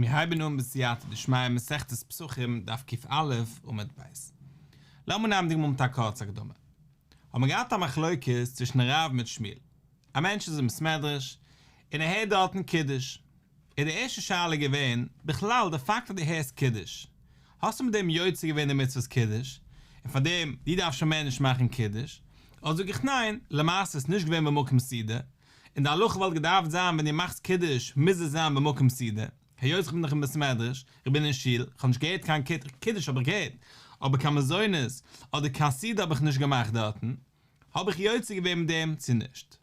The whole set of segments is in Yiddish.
מיר הייבן אן בסייעתא דשמיא מסכת פסחים דף ק"א עמוד ב'. לאמיר נעמען די גמרא מיט א קורצע הקדמה. האבן מיר געהאט א מחלוקת צווישן רב מיט שמואל. א מענטש איז אין בית מדרש און ער הערט דארטן קידוש. איז די ערשטע שאלה געווען, בכלל די פאקט אז דו הערסט קידוש, האסטו מיט דעם יוצא געווען די מצוות קידוש, און פאר דעם דו דארפסט שוין מער נישט מאכן קידוש? אדער זאג איך ניין, למעשה איז נישט געווען במקום סעודה, און די הלכה וואלט געדארפט זיין ווען דו מאכסט קידוש מוז עס זיין במקום סעודה, היות איך בין דאך אין בית מדרש, איך בין אין שול, איך האב נישט געהערט קיין קידוש האב איך געהערט, אבער קיין מזונות אדער קיין סעודה האב איך נישט געמאכט דארטן, האב איך יוצא געווען מיט דעם צו נישט?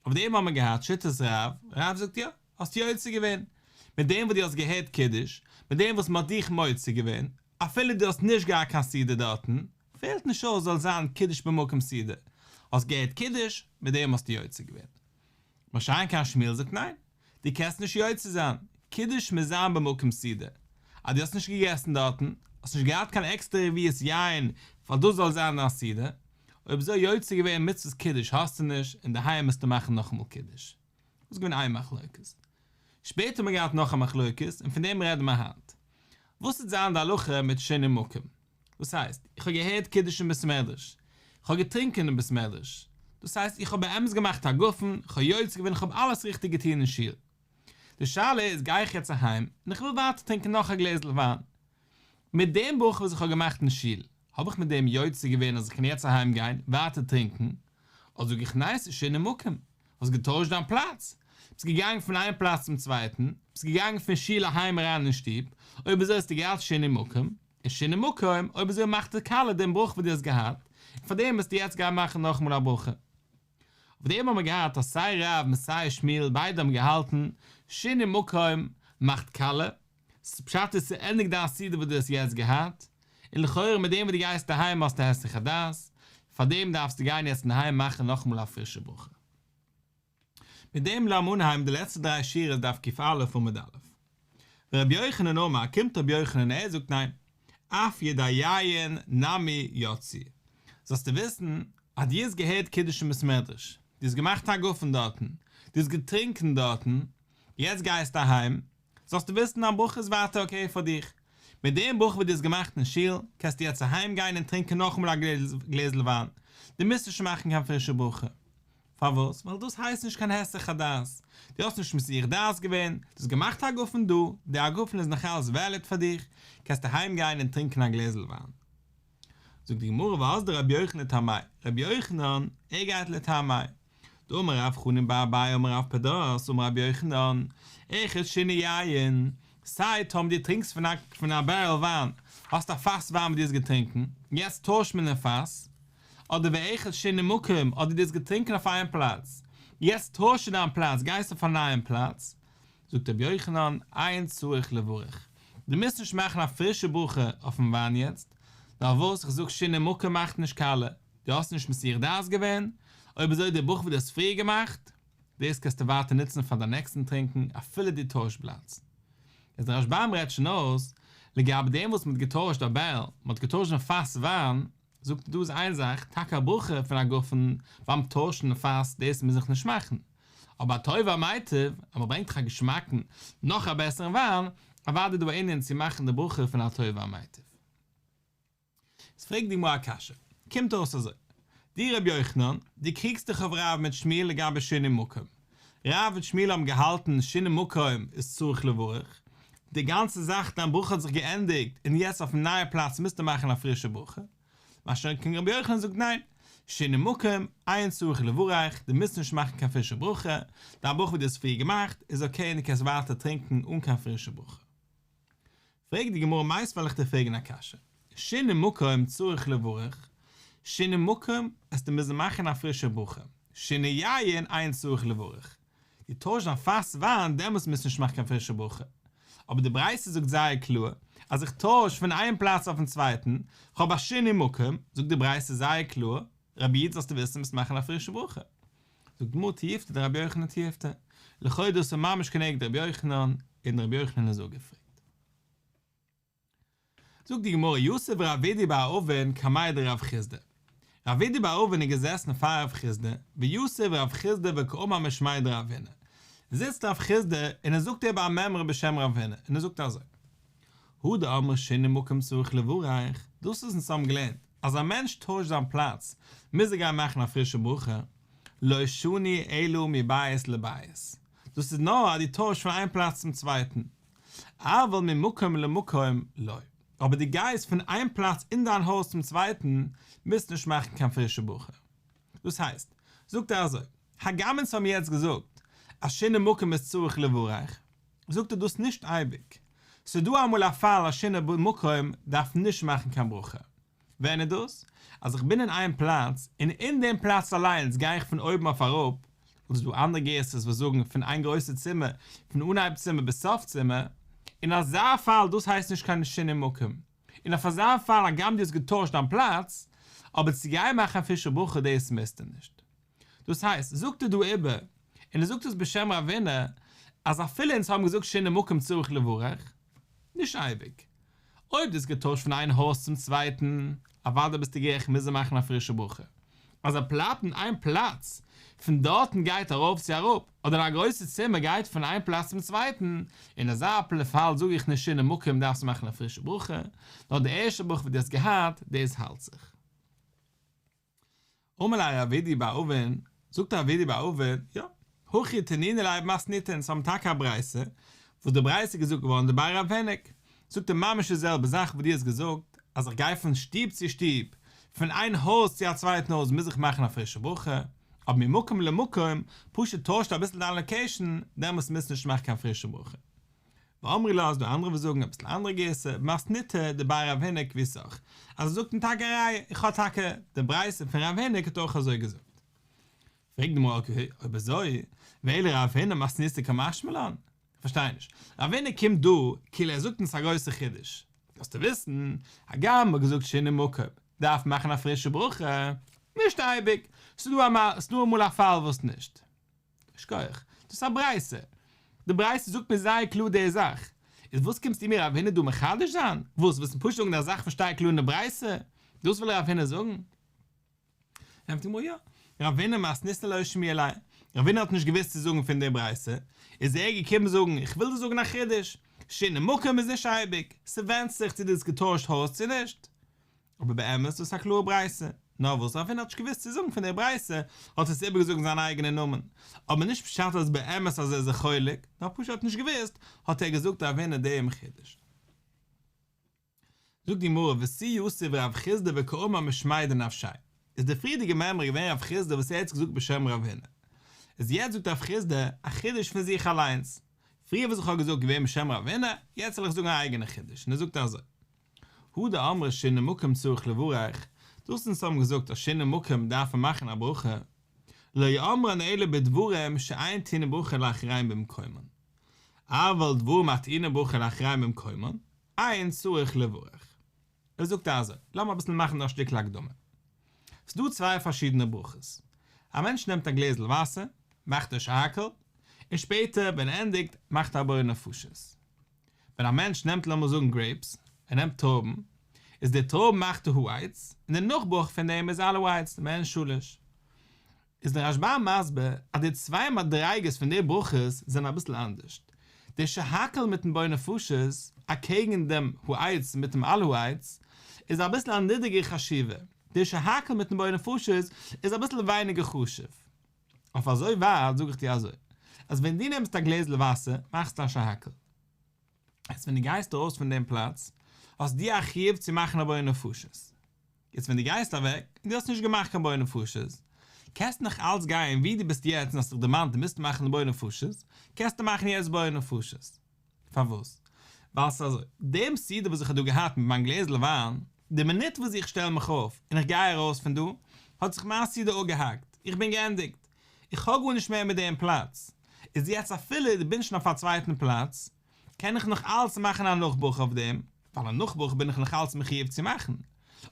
אויף דעם האבן מיר געהאט שיטת רב, רב זאגט יא, האסט יוצא געווען, מיט דעם וואס דו האסט געהערט קידוש, מיט דעם וואס מען האט דיך מוציא געווען, אפילו דו האסט נישט געהאט קיין סעודה דארטן, פעלט נישט אויס זאל זיין קידוש במקום סעודה, האסט געהערט קידוש, מיט דעם האסטו יוצא געווען. מה שאין כן שמואל זאגט ניין, דו קענסט נישט יוצא זיין, קידוש מוז זיין במקום סעודה, אז דו האסט נישט געגעסן דארטן, האסט נישט געהאט קיין עקסטערע רביעית יין פאר דאס זאל זיין דיין סעודה, אויב אזוי יוצא געווען מצוות קידוש האסטו נישט, אינדערהיים מוזטו מאכן נאכאמאל קידוש. דאס איז געווען איין מחלוקת. שפעטער האט מען געהאט נאך א מחלוקת, און פון דעם רעדן מיר היינט. וואס וועט זיין די הלכה מיט שינוי מקום? דאס הייסט, איך האב געהערט קידוש אין בית מדרש, איך האב געטרינקען אין בית מדרש, דאס הייסט איך האב באמת געמאכט הגפן, איך האב יוצא געווען, איך האב אלעס ריכטיג געטון אין שול. די שאלה איז, גיי איך יעצט אהיים, און איך וויל ווייטער טרינקען נאך א גלעזל וויין. מיט דעם ברכה וואס איך האב געמאכט אין שול, האב איך מיט דעם יוצא געווען אז איך קען יעצט אהיים גיין ווייטער טרינקען, אדער זאג איך ניין ס'איז שינוי מקום, האסט געטוישט דיין פלאץ, ביסט געגאנגען פון איין פלאץ צום צווייטן, ביסט געגאנגען פון שול אהיים אריין אין שטוב, אויב אזוי האסטו געהאט שינוי מקום, און שינוי מקום, אויב אזוי מאכט ער קאליע דעם ברכה וואס דו האסט געהאט, און פאר דעם מוזטו יעצט גיין מאכן נאכאמאל א ברכה. אויף דעם האבן מיר געהאט אז סיי רב און סיי שמואל ביידע האבן געהאלטן, שינוי מקום מאכט קאליע, פשט איז ס'ענדיגט דיין סעודה וואס דו האסט יעצט געהאט, און לכאורה מיט דעם וואס דו גייסט אהיים האסטו היסח הדעת, פאר דעם דארפסטו גיין יעצט אינדערהיים מאכן נאכאמאל א פרישע ברכה. מיט דעם לאמיר אנהייבן די לעצטע דריי שורות דף ק"א עמוד א'. ורבי יוחנן אמר, קומט רבי יוחנן און ער זאגט ניין, אף יודעי יין נמי יצאו. זאלסטו וויסן אז דו האסט געהערט קידוש אין בית מדרש, דו האסט געמאכט הגפן דארטן, דו האסט געטרינקן דארטן, יעצט גייסטו אהיים, זאלסטו וויסן דיין ברכה איז ווייטער אקעי פאר דיך. מיט דעם ברכה וואס דו האסט געמאכט אין שול, קענסטו יעצט אהיים גיין און טרינקען נאכאמאל א גלעזל וויין, דו מוזט נישט מאכן קיין פרישע ברכה. פארוואס? ווייל דאס הייסט נישט קיין היסח הדעת. דו האסט נישט מסיח דעת געווען, דו האסט געמאכט הגפן דא, די הגפן איז נאכאלץ וועליד פאר דיך, קענסט אהיים גיין און טרינקען א גלעזל וויין. זאגט די גמרא ואזדא רבי יוחנן לטעמיה, רבי יוחנן, ער גייט לטעמיה. דאמר רב חנין בר אביי אמר רב פדת אמר רבי יוחנן, אחד שינה יין, סיי טאמער דו טרינקסט פון א פון א בערעל וויין, האסט א פאס וויין וואס דו האסט געטרינקען, יעצט טוישט מען דעם פאס, אדער ואחד שינה מקום, אדער דו האסט געטרינקען אויף איין פלאץ, יעצט טוישסטו דיין פלאץ, גייסט אויף א נייעם פלאץ, זאגט רבי יוחנן, אין צריך לברך, דו מוזט נישט מאכן א פרישע ברכה אויפן וויין יעצט, נאר וואס איך זאג שינוי מקום מאכט נישט קאליע, דו האסט נישט מסיח דעת געווען, אויב אזוי די ברכה וואס דו האסט פריער געמאכט, דאס קענסטו ווייטער נוצן פאר דיין נעקסטן טרינקען אפילו דו טוישט פלאץ. איז דער רשב"ם רעדט שוין אויס, לגבי דעם וואס מען האט געטוישט א בערל, מען האט געטוישט דעם פאס וויין, זאגט ער דא איז איין זאך, טאקע א ברכה פון הגפן ביים טוישן פאס דאס מוז איך נישט מאכן, אבער הטוב והמיטיב, אז מען ברענגט דיך א געשמאקן נאך א בעסערן וויין, אוודאי איז דא א ענין צו מאכן די ברכה פון הטוב והמיטיב. איז פרעגט די גמרא א קשיא, קומט אויס אזוי, דו רבי יוחנן, דו קריגסט דיך אויף רב מיט שמואל לגבי שינוי מקום, רב מיט שמואל האבן געהאלטן שינוי מקום איז צריך לברך, די גאנצע זאך דיין ברכה האט זיך געענדיגט און יעצט אויפן נייע פלאץ מוזטו מאכן א פרישע ברכה, מה שאין כן רבי יוחנן זאגט ניין, שינוי מקום, אין צריך לברך, דו מוזט נישט מאכן קיין פרישע ברכה, דיין ברכה וואס דו האסט פריער געמאכט איז אקעי און דו קענסט ווייטער טרינקען אן קיין פרישע ברכה. פרעגט די גמרא מיתיבי וועל איך דיר פרעגן א קשיא, שינוי מקום צריך לברך, שינוי מקום עסטו מוזן מאכן א פרישע ברכה, שינוי יין אין צריך לברך, דו טוישט דיין פאס וויין דעמאלטס מוזטו נישט מאכן קיין פרישע ברכה, אבער די ברייתא זאגט זייער קלאר אז איך טויש פון איין פלאץ אויפן צווייטן, כ'האב א שינוי מקום, זאגט די ברייתא זייער קלאר, רבי איד זאלסטו וויסן מוזט מאכן א פרישע ברכה. זאגט די גמרא תיובתא דרבי יוחנן תיובתא, לכאו' דאס איז ממש כנגד רבי יוחנן, און רבי יוחנן איז אפגעפרעגט. זאגט די גמרא יתיב רב אידי בר אבין קמיה דרב חסדא, רב אידי בר אבין איז געזעסן פאר רב חסדא, ויתיב רב חסדא וקאמר משמיה דרב הונא. זיצט רב חסדא און ער זאגט איבער א מימרא בשם רב הונא, און ער זאגט אזוי, הא דאמרי שינוי מקום צריך לברך, דאס וואס אונז האבן געלערנט, אז א מענטש טוישט זיין פלאץ, מוז ער גיין מאכן א פרישע ברכה, לא שנו אלא מבית לבית, דאס איז נאר אז דו טוישט פון איין פלאץ צום צווייטן, אבל ממקום למקום לא, אבער דו גייסט פון איין פלאץ אין דיין הויז צום צווייטן, מוזט נישט מאכן קיין פרישע ברכה. דאס הייסט, זאגט ער אזוי, הגם אונז האבן יעצט געזאגט אז שינוי מקום איז צריך לברך, זאגט ער דאס נישט אייביג, ס'איז דא אמאל א פאל אז שינוי מקום דארף נישט מאכן קיין ברכה, ווען איז דאס? אז איך בין אין איין פלאץ, און אין דעם פלאץ אליינס גיי איך פון אויבן אויף אראפ, אדער ס'איז דא אנדערע גירסאות וואס זאגן פון איין גרויסע צימער, פון אנהייב צימער ביז סוף צימער, אין אזא פאל דאס הייסט נישט קיין שינוי מקום, און אויף אזא פאל הגם דו האסט געטוישט דיין פלאץ, אבער צו גיין מאכן א פרישע ברכה דאס מוזטו נישט. דאס הייסט, זאגט ער דא איבער, און ער זאגט עס בשם רב הונא, אז אפילו אונז האבן געזאגט שינוי מקום צריך לברך, נישט אייביג. אויב דו האסט געטוישט פון איין הויז צום צווייטן, אוודאי ביסטו גערעכט מוז ער מאכן א פרישע ברכה. אז ער בלייבט אין איין פלאץ, פון דארטן גייט ארויף צו אראפ, אדער אין א גרויסע צימער גייט פון איין פלאץ צום צווייטן, אין אזא פאל זאג איך נישט שינוי מקום דארפסטו מאכן א פרישע ברכה, נאר די ערשטע ברכה וואס דו האסט געהאט, דאס האלט זיך. אמר ליה רב אידי בר אבין, זאגט רב אידי בר אבין, יא, הכי תנינא ליה במתניתא, אונז האבן טאקע א ברייתא, וואס די ברייתא איז געזאגט געווארן דבי רב הינק, זאגט ער ממש די זעלבע זאך וואס דו האסט געזאגט, אז איך גיי פון שטוב צו שטוב, פון איין הויז צו א צווייטן הויז מוז איך מאכן א פרישע ברכה, אבער ממקום למקום, פשוט טוישט אביסל דיין לאקעישן, דעמאלטס מוזטו נישט מאכן קיין פרישע ברכה. ואמרי לה, איז דא אנדערע וואס זאגן אביסל אנדערע גירסא, במתניתא דבי רב הינק כוותך, אז ער זאגט אים טאקע א ראיה, איך האב טאקע די ברייתא פון רב הינק האט אויך אזוי געזאגט. פרעגט די גמרא אקעי, אויב אזוי, ואלא רב הונא מתניתא קא משמע לן? איך פארשטיי נישט, רב הונא קומט דא כאילו ער זאגט אונז א גרויסע חידוש, זאלסטו וויסן, הגם מ'האט געזאגט שינוי מקום דארף מאכן א פרישע ברכה, נישט אייביג, ס'דא אמאל א פאל וואס נישט. שכוח. דאס איז א ברייתא. די ברייתא זאגט מיר זייער קלאר די זאך. איז וואס קומסטו מיר רב הונא דא מחדש זיין? וואס, ווילסט מיר פשוט זאגן א זאך וואס שטייט קלאר אין די ברייתא? דאס וויל רב הונא זאגן? ענטפערט די גמרא יא. רב הונא מתניתין לא שמיע ליה. רב הונא האט נישט געוואוסט צו זאגן פון די ברייתא, איז ער געקומען זאגן איך וויל דיר זאגן א חידוש, שינוי מקום איז נישט אייביג, ס'ווענדט זיך צו דו האסט געטוישט הויז צו נישט. אבער באמת איז דאס א קלארע ברייתא, נאר וואס רב הונא האט נישט געוואוסט צו זאגן פון דער ברייתא, האט ער עס איבערגעזאגט אין זיין אייגענע נאמען, אבער נישט פשט אז באמת אז ער איז זיך חולק, נאר פשוט האט נישט געוואוסט, האט ער געזאגט רב הונא דעם חידוש. זאגט די גמרא ותו יתיב רב חסדא וקאמר משמיה דנפשיה, איז די פריערדיגע מימרא געווען רב חסדא וואס ער האט עס געזאגט בשם רב הונא, איז יעצט זאגט רב חסדא א חידוש פון זיך אליינס, פריער וואס איך האב געזאגט געווען בשם רב הונא, יעצט וועל איך זאגן א אייגענע חידוש, און ער זאגט אזוי. הא דאמרי שינוי מקום צריך לברך, דאס אונז האבן געזאגט אז שינוי מקום דארף מען מאכן א ברכה, לא אמרן אלא בדברים שאין טעונין ברכה לאחריהן במקומן, אבל דברים הטעונין ברכה לאחריהן במקומן, אין צריך לברך. ער זאגט אזוי, לאמיר אביסל מאכן דא א שטיקל הקדמה. ס'דא צוויי פארשידענע ברכות. א מענטש נעמט א גלעזל וואסער, מאכט ער שהכל, און שפעטער ווען ער ענדיגט מאכט ער א בורא נפשות. ווען א מענטש נעמט לאמיר זאגן גרעיפס, ער נעמט טרויבן, איז די טרויבן מאכט ער העץ, און די נאכברכה פון דעם איז על העץ, מעין שלש. איז דער רשב"ם מסביר אז די צוויי מדריגות פון די ברכות זענען אביסל אנדערש. די שהכל מיטן בורא נפשות, אקעגן דעם העץ מיט דעם על העץ, איז אביסל א נידריגערע חשיבה, די שהכל מיטן בורא נפשות איז אביסל ווייניגער חשוב. אויף אזוי ווייט זאג איך דיר אזוי, אז ווען דו נעמסט א גלעזל וואסער מאכסטו א שהכל. יעצט ווען דו גייסט ארויס פון דעם פלאץ, האסט דו א חיוב צו מאכן א בורא נפשות. יעצט ווען דו גייסט אוועק, און דו האסט נישט געמאכט קיין בורא נפשות, קענסטו נאך אלץ גיין ווי דו ביסט יעצט און האסט זיך דערמאנט דו מוזט מאכן די בורא נפשות, קענסטו מאכן יעצט בורא נפשות. פארוואס? ווייל ס'איז אזוי, דעם סעודה וואס איך האב דא געהאט מיט מיין גלעזל וויין, די מינוט וואס איך שטעל מיך אויף און איך גיי ארויס פון דא, האט זיך מיין סעודה אפגעהאקט, איך בין געענדיגט, איך האב גארנישט מער מיט דעם פלאץ, איז יעצט אפילו איך בין שוין אויף א צווייטן פלאץ, קען איך נאך אלץ מאכן א נאכברכה אויף דעם, ווייל א נאכברכה בין איך נאך אלץ מחיוב צו מאכן,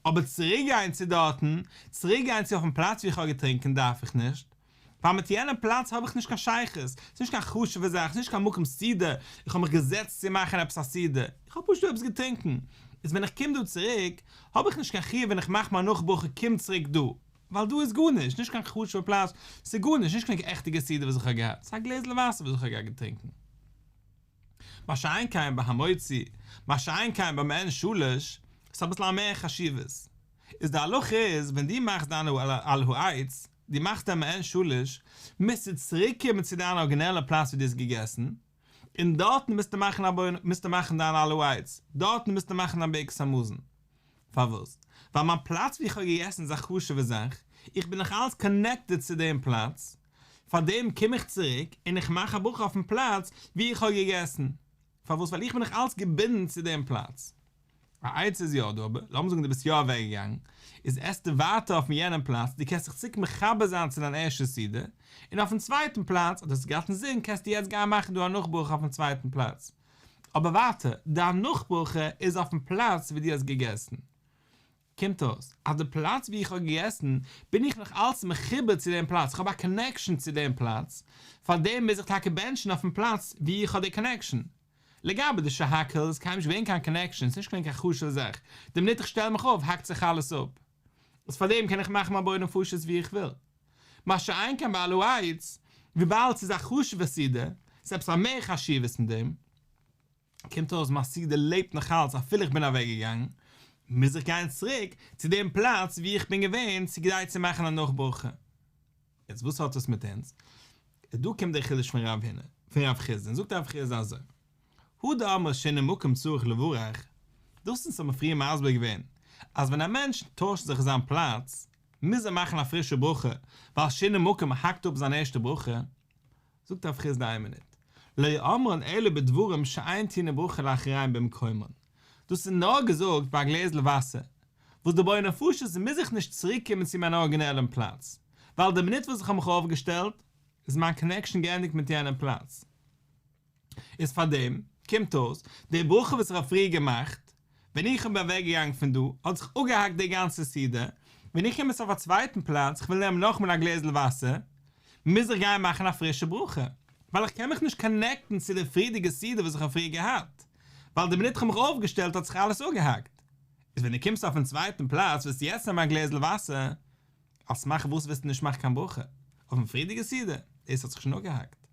אבער צוריק גיין צו דארטן, צוריק גיין צו אויפן פלאץ וואו איך האב געטרינקען דארף איך נישט, ווייל מיט יענעם פלאץ האב איך נישט קיין שייכות, ס'איז נישט קיין חשוב'ע זאך, ס'איז נישט קיין מקום סעודה, איך האב מיך געזעצט צו מאכן עפעס א סעודה, איך האב פשוט דא עפעס געטרינקען, איז ווען איך קום דא צוריק, האב איך נישט קיין חיוב ווען איך מאך מיין נאכברכה קום צוריק דא. ווייל דא איז גארנישט, נישט קיין חשוב'ע פלאץ, ס'איז גארנישט, נישט קיין עכטיגע סעודה וואס איך האב געהאט, ס'איז א גלעזל וואסער וואס איך האב געהאט געטרינקען. מה שאין כן ביי המוציא, מה שאין כן ביי מעין שלש, ס'איז אביסל א מער חשיבות. איז די הלכה איז, ווען דו מאכסט דיין על העץ, דו מאכסט דיין מעין שלש, מוזטו צוריק קומען צו דיין ארגינעלע פלאץ ווי דו האסט געגעסן, און דארטן מוזטו מאכן א מוזטו מאכן דיין על העץ, דארטן מוזטו מאכן דיין ברכת המזון. פארוואס? ווייל מיין פלאץ ווי איך האב געגעסן איז א חשוב'ע זאך, איך בין נאך אלץ קאנעקטעד צו דעם פלאץ, פארדעם קום איך צוריק און איך מאך א ברכה אויפן פלאץ ווי איך האב געגעסן. פארוואס? ווייל איך בין נאך אלץ געבינדן צו דעם פלאץ. א עצה איז יא דא, אבער לאמיר זאגן דו ביסט יא אוועק געגאנגען, איז עסטו ווייטער אויפן יענעם פלאץ, דו קענסט זיך צוריק מחבר זיין צו דיין ערשטע סעודה, און אויפן צווייטן פלאץ, אז דו האסט געהאט אינזין קענסטו יעצט גיין מאכן דא א נאכברכה אויפן צווייטן פלאץ. אבער ווייטער, דיין נאכברכה איז אויפן פלאץ ווי דו האסט געגעסן. קומט אויס אז די פלאץ ווי איך האב געגעסן בין איך נאך אלץ מחובר צו דעם פלאץ, איך האב א קאנעקשאן צו דעם פלאץ, פארדעם מוז איך טאקע בענטשן אויפן פלאץ ווי איך האב די קאנעקשאן. לגבי די שהכל איז קיינמאל נישט געווען קיין קאנעקשאן, ס'איז נישט געווען קיין חשוב'ע זאך, די מינוט איך שטעל מיך אויף האקט זיך אלעס אפ. איז פארדעם קען איך מאכן מיין בורא נפשות ווי איך וויל. מה שאין כן ביי על העץ, וויבאלד ס'איז א חשוב'ע סעודה, ס'איז עפעס א מער חשיבות אין דעם, קומט אויס מיין סעודה לעבט נאך אלץ אפילו איך בין אוועק געגאנגען, מוז איך גיין צוריק צו דעם פלאץ וואו איך בין געווען צו כדי צו מאכן א נאכברכה. יעצט וואס האט עס מיט אונז? דא קומט דער חידוש פון רב הונא, פון רב חסדא, זאגט רב חסדא אזוי, הא דאמרי שינוי מקום צריך לברך, דאס אונז האבן פריער מסביר געווען, אז ווען א מענטש טוישט זיך זיין פלאץ, מוז ער מאכן א פרישע ברכה, ווייל שינוי מקום האקט אפ זיין ערשטע ברכה, זאגט רב חסדא איין מינוט, לא אמרן אלא בדברים שאין טעונין ברכה לאחריהם במקומן, דאס איז נאר געזאגט ביי א גלעזל וואסער, וואס די בורא נפשות מוז איך נישט צוריק קומען צו מיין ארגינעלען פלאץ, ווייל די מינוט וואס איך האב מיך אויפגעשטעלט, איז מיין קאנעקשאן געענדיגט מיט יענעם פלאץ. איז פארדעם קומט אויס, די ברכה וואס איך האב פריער געמאכט, ווען איך בין אוועק געגאנגען פון דא, האט זיך אפגעהאקט די גאנצע סעודה, ווען איך קום יעצט אויף א צווייטן פלאץ, איך וויל נעמען נאכאמאל א גלעזל וואסער, מוז איך גיין מאכן א פרישע ברכה, ווייל איך קען מיך נישט קאנעקטן צו די פריערדיגע סעודה וואס איך האב פריער געהאט, ווייל די מינוט איך האב מיך אויפגעשטעלט האט זיך אלעס אפגעהאקט. איז ווען דו קומסט אויפן צווייטן פלאץ וועסטו יעצט נעמען א גלעזל וואסער, על סמך וואס וועסטו נישט מאכן קיין ברכה אויפן פריערדיגע סעודה, דאס האט זיך שוין אפגעהאקט.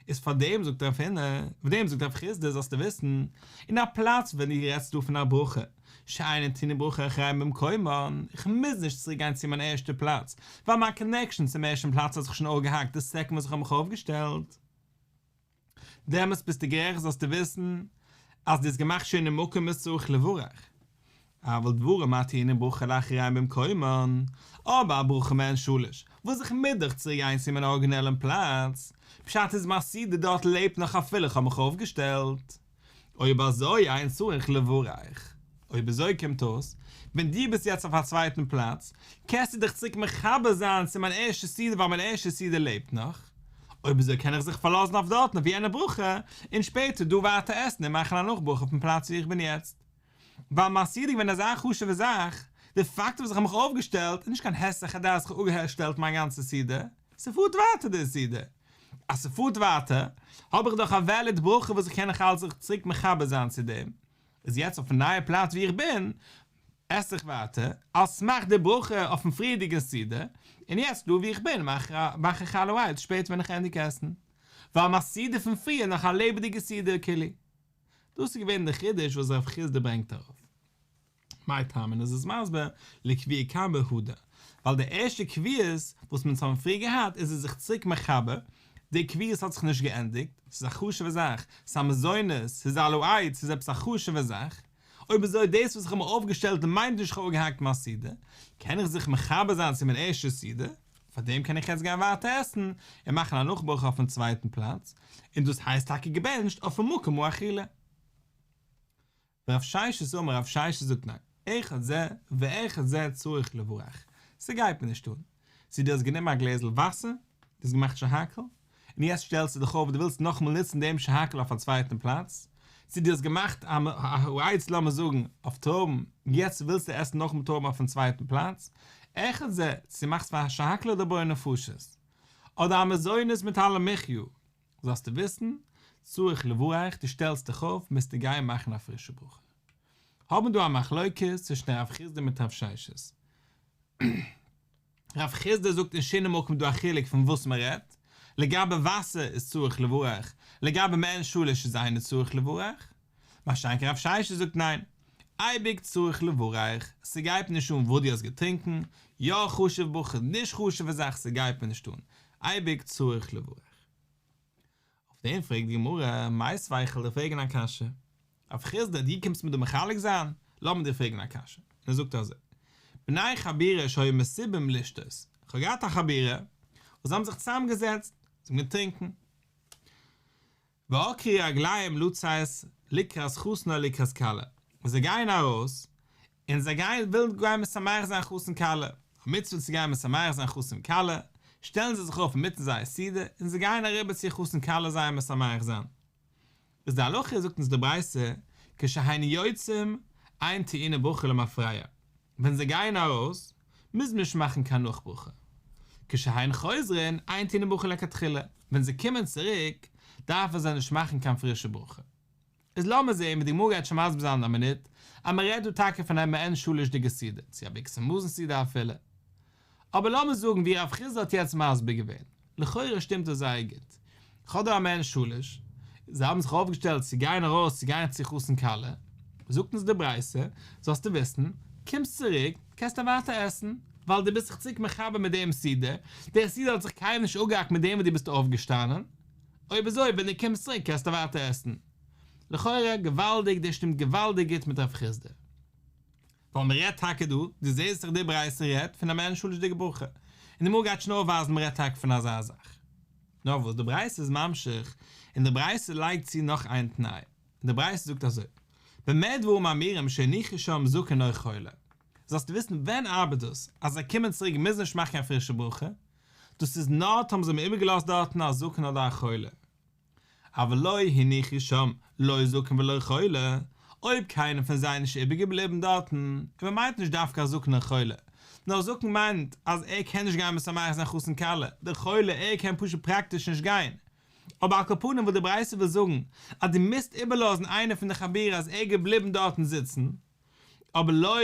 איז פאר דעם זאגט רב הונא, פאר דעם זאגט רב חסדא זאלסטו וויסן, אין א פלאץ ווען דו רעדסט דא פון א ברכה, שאין טעונין ברכה לאחריהם במקומן, איך מוז נישט צוריק גיין צו מיין ערשטע פלאץ, ווייל מיין קאנעקשאן צום ערשטן פלאץ האט זיך שוין אפגעהאקט די סעקונד וואס איך האב מיך אויפגעשטעלט. דעמאלסט ביסטו גערעכט זאלסטו וויסן אז דו האסט געמאכט שינוי מקום איז צריך לברך, אבל דברים הטעונין ברכה לאחריהם במקומן, אבער א ברכה מעין שלש, וואס איך מוז דאך צוריק גיין צו מיין ארגינעלן פלאץ, פשט איז מיין סעודה דארט לעבט נאך אפילו איך האב מיך אויפגעשטעלט. אויב אזוי אין צריך לברך. אויב אזוי קומט אויס, ווען דו ביסט יעצט אויף א צווייטן פלאץ, קענסטו דיך צוריק מחבר זיין צו מיין ערשטע סעודה ווייל מיין ערשטע סעודה לעבט נאך. אויב אזוי קען איך זיך פארלאזן אויף דארטן אויף יענע ברכה, און שפעטער דא ווייטער עסן און מאכן א נאכברכה אויפן פלאץ וואו איך בין יעצט. ווייל מיין סעודה איז געווען אזא חשוב'ע זאך, די פאקט וואס איך האב מיך אויפגעשטעלט איז נישט קיין היסח הדעת איך האב אפגעשטעלט מיין גאנצע סעודה, ס'פארט ווייטער די סעודה. אז ס'פארט ווייטער, האב איך דאך א וועליד ברכה וואס איך קען נאך אלץ זיך צוריק מחבר זיין צו דעם. איז יעצט אויפן נייע פלאץ וואו איך בין, עס איך ווייטער, על סמך די ברכה אויפן פריערדיגן סעודה, און יעצט דא וואו איך בין מאך איך על העץ שפעטער ווען איך ענדיג עסן. ווייל מיין סעודה פון פריער איז נאך א לעבעדיגע סעודה כאילו. דאס איז געווען די חידוש וואס רב חסדא ברענגט ארויף. מאי טעמא און איז עס מסביר לקביעה קמא הדר, ווייל די ערשטע קביעות וואס אונז האבן פריער געהאט איז ער זיך צוריק מחבר, די קביעות האט זיך נישט געענדיגט, ס'איז א חשוב'ע זאך, ס'איז א מזונות, ס'איז על העץ, ס'איז עפעס א חשוב'ע זאך, אויב אזוי דאס וואס איך האב מיר אויפגעשטעלט מיינט נישט איך האב אפגעהאקט מיין סעודה, קען איך זיך מחבר זיין צו מיין ערשטע סעודה, פאר דעם קען איך יעצט גיין ווייטער עסן און מאכן א נאכברכה אויפן צווייטן פלאץ, און דאס הייסט טאקע געבענטשט אויפן מקום האכילה. רב ששת אמר רב ששת זאגט ניין, אחד זה ואחד זה צריך לברך, ס'גייט מיר נישט אן, צו דו האסט גענומען א גלעזל וואסער, דו האסט געמאכט שהכל, און יעצט שטעלסטו דיך אויף דו ווילסט נאכאמאל נוצן דעם שהכל אויף א צווייטן פלאץ, צו דו האסט געמאכט א העץ לאמיר זאגן אויף טרויבן, יעצט ווילסטו עסן נאכאמאל טרויבן אויפן צווייטן פלאץ, אחד זה, צו מאכסט פאר א שהכל אדער בורא נפשות, אדער א מזונות מיט על המחיה, זאלסטו וויסן, צריך לברך, דו שטעלסט דיך אויף, מוזטו גיין מאכן א פרישע ברכה. האבן דא א מחלוקת צווישן רב חסדא מיט רב ששת. רב חסדא זאגט אין שינוי מקום דא א חילוק פון וואס מען רעדט, לגבי וואסער איז צריך לברך, לגבי מעין שלש איז אינו צריך לברך, מה שאין כן רב ששת זאגט ניין, אייביג צריך לברך, ס'גייט מיר נישט אן וואס דו האסט געטרינקן, יא חשוב'ע ברכה, נישט חשוב'ע זאך ס'גייט מיר נישט אן, אייביג צריך לברך. אויף דעם פרעגט די גמרא, מיתיבי איך וועל דיר פרעגן א קשיא. רב חסדא, דו קומסט מיר דא מחלק זיין? לאמיר דיר פרעגן א קשיא. און ער זאגט אזוי, בני חבורה שהיו מסובין לשתות, איך האב געהאט א חבורה וואס זיי האבן זיך צוזאם געזעצט, זיי האבן געטרינקן, ועקרו רגליהם לצאת לקראת חתן או לקראת כלה, און זיי גייען ארויס, און זיי גייען ווילן גיין משמח זיין חתן כלה, א מצוה צו גיין משמח זיין חתן כלה, שטעלן זיי זיך אויף אינמיטן זייער סעודה און זיי גייען אריבער צו חתן כלה זיי משמח זיין. איז די הלכה זאגט אונז די ברייתא, כשהן יוצאים אין טעונין ברכה למפרע, ווען זיי גייען ארויס מוז מען נישט מאכן קיין נאך ברכה, כשהן חוזרין אין טעונין ברכה לכתחילה, ווען זיי קומען צוריק דארפן זיי נישט מאכן קיין פרישע ברכה. איז לאמיר זעהן ווי די גמרא גייט שוין מסביר זיין אין א מינוט, אז מען רעדט דא טאקע פון א מעין שלש'דיגע סעודה, צו א ברכת המזון סעודה אפילו. אבער לאמיר זאגן ווי רב חסדא האט יעצט מסביר געווען, לכאורה שטימט עס זייער גוט. כ'האב דא א מעין שלש, זיי האבן זיך אויפגעשטעלט צו גיין ארויס צו גיין צו חתן כלה, זאגט אונז די ברייתא, זאלסטו וויסן, קומסט צוריק, קענסטו ווייטער עסן, ווייל דו ביסט זיך צוריק מחבר מיט דעם סעודה, דער סעודה האט זיך קיינמאל נישט אפגעהאקט מיט דעם וואס דו ביסט אויפגעשטאנען, אויב אזוי ווען דו קומסט צוריק קענסטו ווייטער עסן. לכאורה געוואלדיג דאס שטימט געוואלדיג גוט מיט רב חסדא. ווייל מען רעדט טאקע דא, דו זעסט דאך די ברייתא רעדט פון א מעין שלש'דיגע ברכה, און די גמרא גייט שוין אויפווייזן מען רעדט טאקע פון אזא זאך. נאר וואס די ברייתא איז ממשיך, און די ברייתא לייגט צו נאך איין תנאי, און די ברייתא זאגט אזוי, במה דברים אמורים שהניחו שם זקן או חולה, זאלסטו וויסן ווען ארבעט דאס אז זיי קומען צוריק מוזן נישט מאכן קיין פרישע ברכה, דאס איז נאר טאמער זיי האבן איבערגעלאזט דארטן א זקן אדער א חולה. אבל לא הניחו שם לא זקן ולא חולה, אויב קיינער פון זיי איז נישט איבערגעבליבן דארטן, און מען מיינט נישט דווקא א זקן און חולה, נאר זקן מיינט אז ער קען נישט גיין משמח זיין חתן כלה, דער חולה ער קען פשוט פראקטיש נישט גיין. אבער על כל פנים וואס די ברייתא וויל זאגן, אז דו מוזט איבערלאזן איינער פון די חבורה אז ער איז געבליבן דארטן זיצן, אבער לא,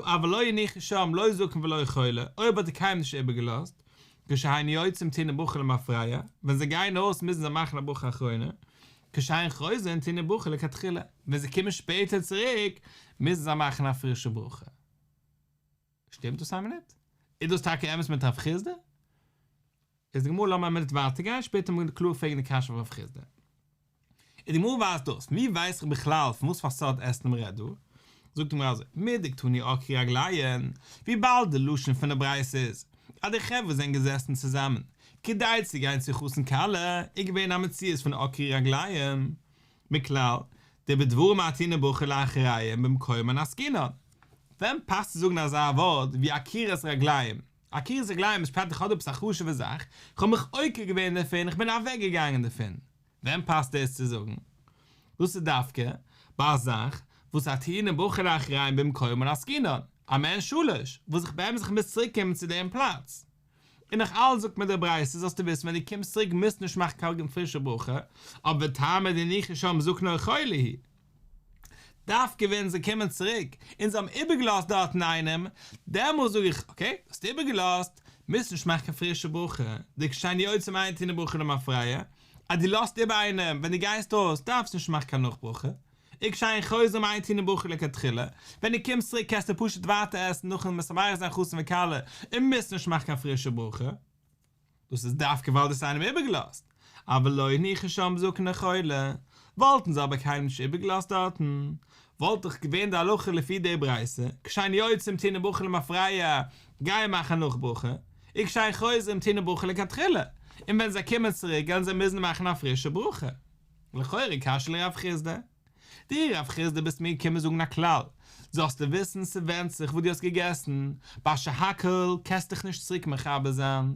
אבל לא הניחו שם לא זקן ולא חולה, אויב האט ער קיינעם נישט איבערגעלאזט, כשהן יוצאים טעונין ברכה למפרע, ווען זיי גייען ארויס מוזן זיי מאכן א ברכה אחרונה, כשהן חוזרין טעונין ברכה לכתחילה, ווען זיי קומען שפעטער צוריק מוזן זיי מאכן א פרישע ברכה. שטימט דאס איין מינוט? איז דאס טאקע אמת מיט רב חסדא? איז די גמרא לאמיר א מינוט ווייטער גיין שפעטער וועט מען קלאר פרעגן די קשיא אויף רב חסדא. און די גמרא ווייזט דאס, ווי ווייס איך בכלל פון וואס פאר סארט עסן מען רעדט דא? זאגט די גמרא אזוי, מדקתני עקרו רגליהן, וויבאלד די לשון פון די ברייתא איז אז די חברה זענען געזעסן צוזאמען כדי צו גיין צו חתן כלה, איז געווען א מציאות פון עקרו רגליהן, מכלל דבדברים הטעונין ברכה לאחריהם במקומן עסקינן. ווען פאסט צו זאגן אזא ווארט ווי עקירת רגליים? עקירת רגליים איז פשט איך האב דא עפעס א חשוב'ע זאך, איך האב מיך עוקר געווען דערפון, איך בין אוועקגעגאנגען דערפון. ווען פאסט דאס צו זאגן? דאס איז דווקא ביי א זאך וואס הטעונין ברכה לאחריהם במקומן עסקינן, א מעין שלש, וואס איך באמת איך מוז צוריק קומען צו דעם פלאץ. און נאך אלץ זאגט מיר די ברייתא זאלסטו וויסן ווען דו קומסט צוריק מוזטו נישט מאכן קיין פרישע ברכה, אבער וטעמא דהניחו שם זקן או חולה הוא. דווקא ווען זיי קומען צוריק און זיי האבן איבערגעלאזט דארטן איינעם, דעמאלס זאג איך, אקעי, האסט איבערגעלאזט, מוזט נישט מאכן קיין פרישע ברכה, דכשהן יוצאים אין טעונין ברכה למפרע, אז דו לאזט איבער איינעם ווען דו גייסט אויס דארפסטו נישט מאכן קיין נאך ברכה, וכשהן חוזרים אין טעונין ברכה לכתחילה, ווען דו קומסט צוריק קענסטו פשוט ווייטער עסן נאכן משמח זיין חתן וכלה און מוזט נישט מאכן קיין פרישע ברכה. דאס איז דווקא ווייל דו האסט איינעם איבערגעלאזט, אבל לא הניחו שם זקן או חולה, וואלטן זיי אבער קיינעם נישט איבערגעלאזט דארטן, וואלט דאך געווען די הלכה לפי די ברייתא, כשהן יוצאים טעונין ברכה למפרע, גייען מאכן נאך ברכה, וכשהן חוזרים טעונין ברכה לכתחילה, און ווען זיי קומען צוריק גייען זיי מוזן מאכן א פרישע ברכה. לכאורה קשיא לרב חסדא. דו רב חסדא ביסט מיר געקומען זאגן א כלל, זאלסטו וויסן ס'ווענדט זיך וואס דו האסט געגעסן, ביי שהכל קענסט דיך נישט צוריק מחבר זיין,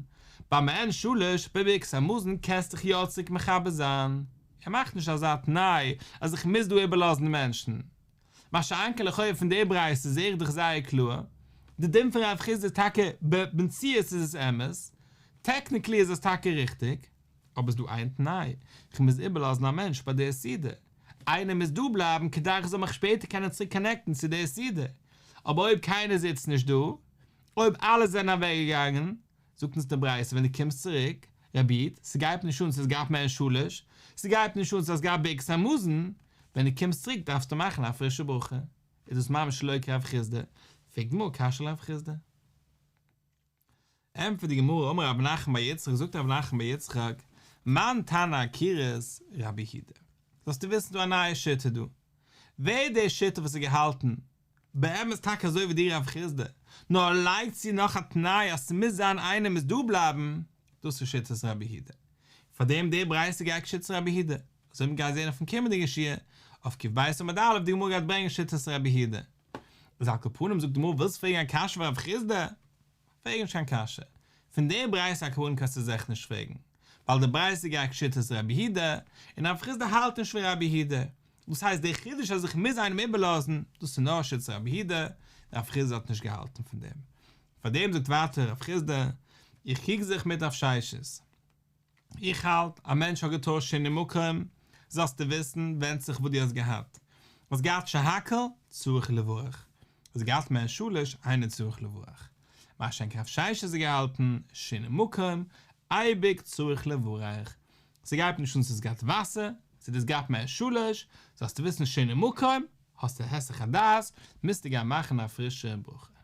ביי מעין שלש ביי ברכת המזון קענסט דיך יא צוריק מחבר זיין, ער מאכט נישט אזא תנאי אז איך מוז דא איבערלאזן מענטשן. מה שאין כן לכאורה פון די ברייתא זעה איך דאך זייער קלאר, די דין פון רב חסדא איז טאקע במציאות איז עס אמת, טעקניקלי איז עס טאקע ריכטיג, אבער ס'דא איין תנאי, כ'מוז איבערלאזן א מענטש ביי די סעודה, איינער מוז דא בלייבן כדי איך זאל מיך שפעטער קענען צוריק קאנעקטן צו די סעודה, אבער אויב קיינער זיצט נישט דא, אויב אלע זענען אוועק געגאנגען, זאגט אונז די ברייתא ווען דו קומסט צוריק, רבי איד, ס'גייט נישט אן צו האסט געהאט מעין שלש, ס'גייט נישט אן צו האסט געהאט ברכת המזון, ווען דו קומסט צוריק דארפסטו מאכן א פרישע ברכה, איז דאס ממש שלא כרב חסדא, פרעגט די גמרא קשיא לרב חסדא. ענטפערט די גמרא אמר רב נחמן בר יצחק זאגט רב נחמן בר יצחק, מאן תנא עקירות רבי יהודה. זאלסטו וויסן ס'דא א נייע שיטה דא. ווער איז די שיטה וואס האט געהאלטן באמת טאקע אזוי ווי דיר רב חסדא, נאר ער לייגט צו נאך א תנאי אז ס'מוז זיין איינער מוז דא בלייבן, דאס איז שיטת רבי יהודה. פארדעם די ברייתא גייט כשיטת רבי יהודה. אזוי ווי מ'גייט זען אויפן קומענדיגן שיעור, אויף ק"ב עמוד א', די גמרא גייט ברענגען שיטת רבי יהודה. איז על כל פנים זאגט די גמרא ווילסט פרעגן א קשיא פון רב חסדא? פרעג נישט קיין קשיא. פון די ברייתא על כל פנים קענסטו זיכער נישט פרעגן. ווייל די ברייתא גייט כשיטת רבי יהודה, און רב חסדא האלט נישט ווי רבי יהודה. דאס הייסט דער חידוש אז איך מוז איינעם איבערלאזן, דאס איז נאר שיטת רבי יהודה, רב חסדא האט נישט געהאלטן פון דעם. פאר דעם זאגט ווייטער רב חסדא, איך קריג זיך מיט רב ששת. איך האלט, א מענטש האט געטוישט שינוי מקום, זאלסטו וויסן, ווענדט זיך וואס דו האסט געהאט. האסט געהאט שהכל, צריך לברך. האסט געהאט מעין שלש, אינו צריך לברך. מה שאין כן רב ששת האט געהאלטן, שינוי מקום, אייביג צריך לברך. ס'גייט נישט אן צו האסט געהאט וואסער, צו דו האסט געהאט מעין שלש, זאלסטו וויסן שינוי מקום, האסטו היסח הדעת, מוזטו גיין מאכן א פרישע ברכה.